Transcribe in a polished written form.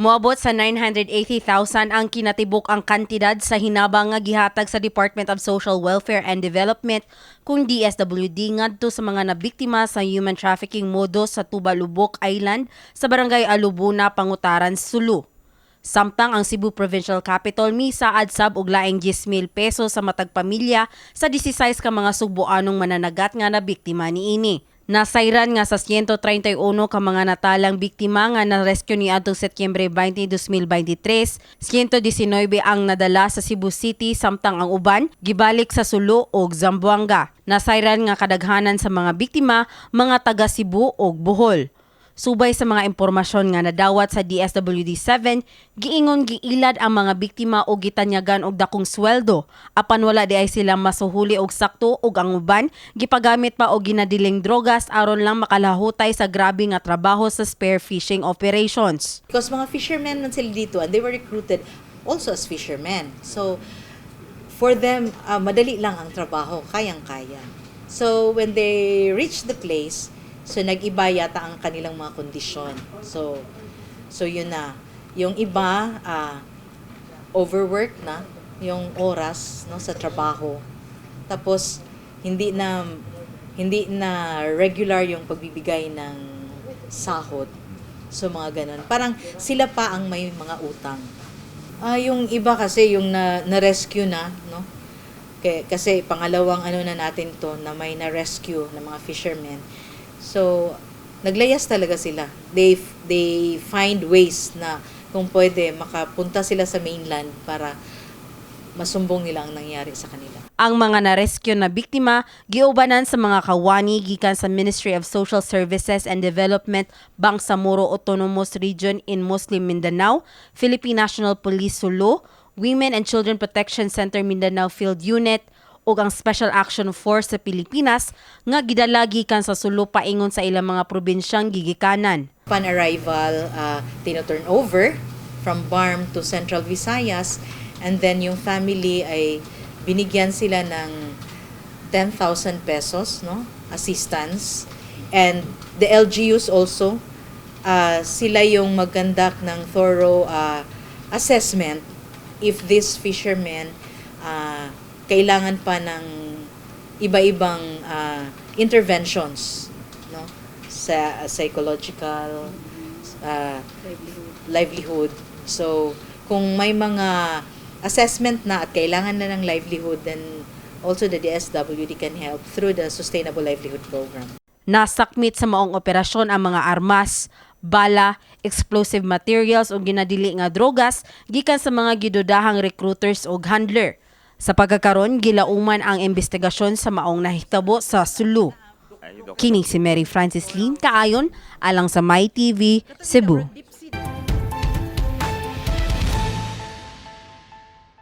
Moabot sa 980,000 ang kinatibuk ang kantidad sa hinabang nga gihatag sa Department of Social Welfare and Development kung DSWD ngadto sa mga nabiktima sa human trafficking modus sa Tubalubok Island sa Barangay Alubuna, Pangutaran, Sulu. Samtang ang Cebu Provincial Capitol misaad sab og laing 10,000 peso sa matag pamilya sa 16 ka mga sugboanong mananagat nga nabiktima niini. Nasayran nga sa 131 ka mga natalang biktima nga na-rescue niadtong Setyembre 20, 2023, 119 ang nadala sa Cebu City samtang ang uban gibalik sa Sulu ug Zamboanga. Nasayran nga kadaghanan sa mga biktima mga taga Cebu ug Bohol. Subay sa mga impormasyon nga nadawat sa DSWD-7, giingon giilad ang mga biktima og gitanyagan og dakong sweldo apan wala diay sila masuhuli og sakto ug ang uban gipagamit pa og ginadiling drogas aron lang makalahutay sa grabe nga trabaho sa spear fishing operations. Because mga fishermen man sila dito and they were recruited also as fishermen. So, for them, madali lang ang trabaho, kayang-kaya. So, when they reach the place, so nag-iba yata ang kanilang mga kondisyon. So yun na. Yung iba, overwork na yung oras, no, sa trabaho. Tapos hindi na regular yung pagbibigay ng sahod. So mga ganun. Parang sila pa ang may mga utang. Yung iba kasi yung na, na-rescue na, no? Kasi pangalawang ano na natin to na may na-rescue na mga fishermen. So, naglayas talaga sila. They find ways na kung pwede makapunta sila sa mainland para masumbong nila ang nangyari sa kanila. Ang mga na-rescue na biktima giubanan sa mga kawani gikan sa Ministry of Social Services and Development, Bangsamoro Autonomous Region in Muslim Mindanao, Philippine National Police Sulu, Women and Children Protection Center Mindanao Field Unit ug ang Special Action Force sa Pilipinas nga gidala gikan sa Sulu paingon sa ilang mga probinsyang gigikanan. Upon arrival, tino-turn over from BARMM to Central Visayas and then yung family ay binigyan sila ng 10,000 pesos, no, assistance, and the LGUs also, sila yung mag-conduct ng thorough assessment if this fishermen kailangan pa ng iba-ibang interventions, no, sa psychological, livelihood. So kung may mga assessment na at kailangan na ng livelihood, then also the DSWD can help through the Sustainable Livelihood Program. Nasakmit sa maong operasyon ang mga armas, bala, explosive materials ug ginadili nga drogas gikan sa mga gidudahang recruiters ug handler. Sa pagkakaron, gilauman ang investigasyon sa maong nahitabo sa Sulu. Kini si Mary Francis Lynn Kaayon alang sa MyTV Cebu.